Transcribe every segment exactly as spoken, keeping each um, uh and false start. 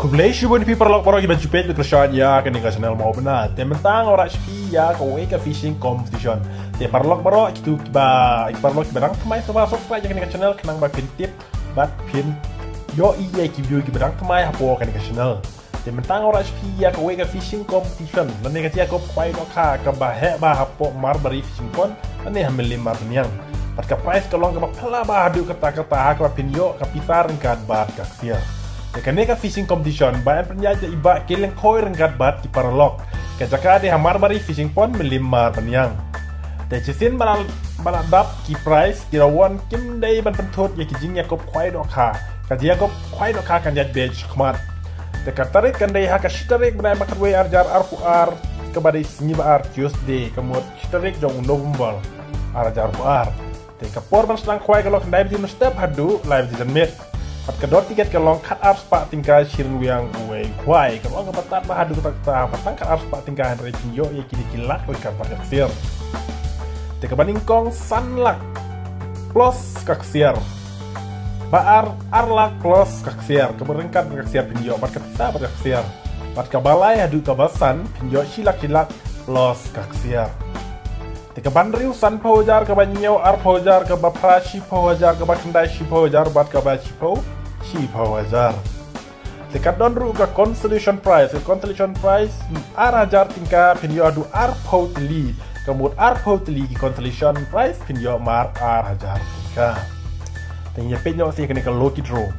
Khublei shibun ïa phi paralok baroh kiba ju peit bad kyrshan ïa kane ka channel Mawbynna. Te mynta nga wanrah sha phi ïa kawei ka fishing competition. Te paralok baroh kito kiba, ki paralok kiba dang thymmai sngewbha subscribe ïa kane ka channel khnang ba phin tip bad phin ïohi ïa ki video kiba dang thymmai hapoh kane ka channel. Te mynta nga wanrah sha phi ïa kawei ka fishing competition. Lane ka jingïakob khwai dohkha kaba heh bha hapoh Marbury Fishing Pond lane ha Mylliem Marbaniang. Bad ka prize ka long kaba phylla bha haduh katta katta ha kaba phin ïoh ka pisa ryngkat bad ka ksiar. Te kane ka fishing competition ba yn pynïaid da i Bah K. Lyngkhoi ryngkat bad ki paralok. Ka jaka dei ha Marbury Fishing Pond, Mylliem Marbaniang. Te shisien ba la, ba la dap ki prize, ki rawon kim dei ban pynthut ïa ki jingïakob khwai dohkha. Ka jingïakob khwai dohkha kan ïaid beit shakhmat. Te ka tarik kan dei ha ka shi tarik bnai ba khatwei ar hajar arphew ar, kaba dei sngi ba ar, Tuesday, ka mut shi tarik jong u November ar hajar arphew ar. Te ka por ban sdang khwai ka long khyndai baje mynstep haduh lai baje janmiet. Bad ka dor tiket ka long khatar spah tyngka shi ryngwiang uwei u khwai. Ka long kaba tad bha haduh katta katta, bad tang khatar spah tyngka hynrei phin ïoh ïa kine ki lak ryngkat bad ka ksiar. Te kaba nyngkong san lak plus ka ksiar. Ba ar, ar lak plus ka ksiar. Kaba ryngkat bad ka ksiar phin ïoh bad ka pisa bad ka ksiar. Bad kaba lai haduh kaba san phin ïoh shi lak shi lak plus ka ksiar. Te kaba hynriew sanphew hajar, kaba hynñiew arphew hajar, kaba phra shiphew hajar, kaba khyndai shiphew hajar, bad kaba shiphew shiphew hajar. Te ka don ruh ka consolation prize, ka consolation prize ar hajar tyngka phin ïoh haduh arphew tylli. Ka mut arphew tylli ki consolation prize phin ïoh mar ar hajar tyngka. Te ngin ïa peit noh sa ïa kane ka lucky draw.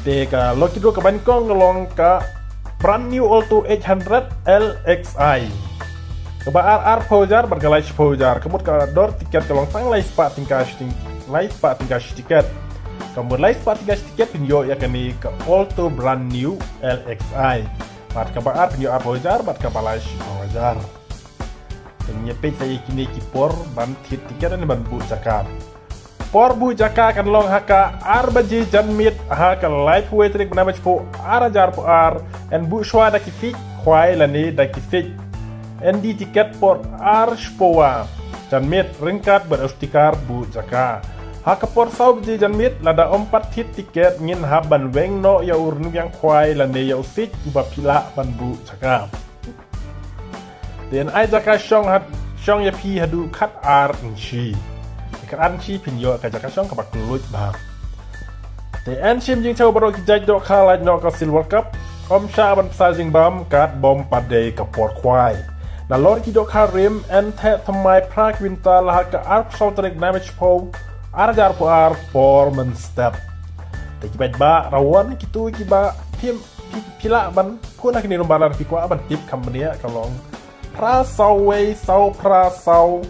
Te ka lucky draw kaba nyngkong ka long ka brand new Alto eight hundred L X I. Kaba ar arphew hajar bad ka lai shiphew hajar. Ka mut ka dor tiket ka long tang lai spah tyngka shi tyng-, lai spah tyngka shi tiket. Ka mut lai spah tyngka shi tiket phin ïoh ïa kane ka Alto brand new L X I. Bad kaba ar phin ïoh arphew hajar bad kaba lai shiphew hajar. Te ngin ïa peit sa ïa kine ki por ban thied tiket ne ban buh jaka. Por buh jaka kan long ha ka ar baje janmiet ha ka laiphew wei tarik bnai ba shiphew ar hajar arphew ar, yn buh shuwa da ki siej khwai lane da ki siej. Yn die tiket por ar shiphew wei janmiet ryngkat bad u sticker buh jaka. Ha ka por saw baje janmiet lada ym pat thied tiket ngin hap ban weng noh ïa u rynïeng khwai lane ïa u siej uba phi lah ban buh jaka. Te yn ai jaka shong ha, shong ïa phi haduh khatar inshi. Khatar inshi phin ïoh ka jaka shong kaba kylluid bha. Te yn shim jingshai baroh ki jait dohkha lait noh ka Silver Cup. Ym shah ban pynshai jingbam kat bym pat dei ka por khwai. Nalor ki dohkha rim yn theh thymmai phra kwintal ha ka arphew saw tarik bnai ba shiphew ar hajar arphew ar por mynstep. Te ki paidbah, rawon kito kiba phim phi, phi lah ban phone ha kine ki nombar lada phi kwah ban tip kham bniah ka long phra saw wei saw phra saw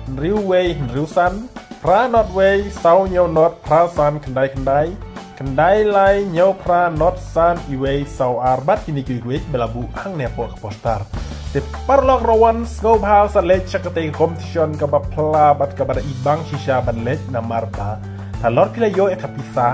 hynriew wei hynriew san, phra nod wei saw hynñiew nod phra san khyndai khyndai, khyndai lai hynñiew phra nod san iwei saw ar bad kine kiwei kiwei ba la buh hangne hapoh ka poster. Te paralok rawon sngewbha sa leit sha katei ka competition kaba phylla bad kaba da ibang shisha ban leit namar ba halor phi la ïoh ïa ka pisa,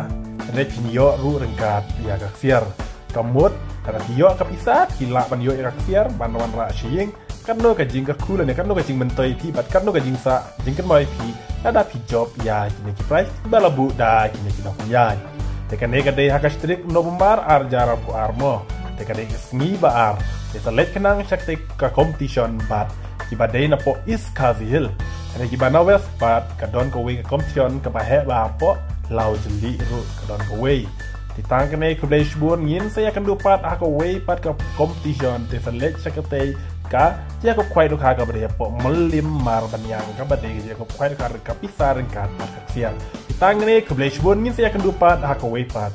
hynrei phin ïoh ruh ryngkat ïa ka ksiar. Ka mut, lada phi ïoh ka pisa, phi lah ban ïoh ïa ka ksiar ban wanrah sha ïing. Katno ka jingkyrkhu lane katno ka jingmyntoi phi bad katno ka jingsah jingkynmaw ïa phi lada phi jop ïa kine ki prize ba la buh da kine ki nongpynïaid. Te kane ka dei ha ka shi tarik November ar hajar arphew ar mo. Te ka dei ka sngi ba ar. Te sa leit khnang sha katei ka competition bad kiba dei napoh East Khasi Hills. Hynrei kiba na West pat ka don kawei ka competition kaba heh bha hapoh Lawjylliew ruh ka don kawei. Te tang kane, khublei shibun, ngin sa ïakynduh pat ha kawei pat ka competition. Te sa leit sha katei ka jingïakob khwai dohkha kaba dei hapoh Mylliem Marbaniang kaba dei ka jingïakob khwai dohkha ka pisa ryngkat bad ka ksiar. Te tang kane, khublei shibun, ngin sa ïakynduh pat ha kawei pat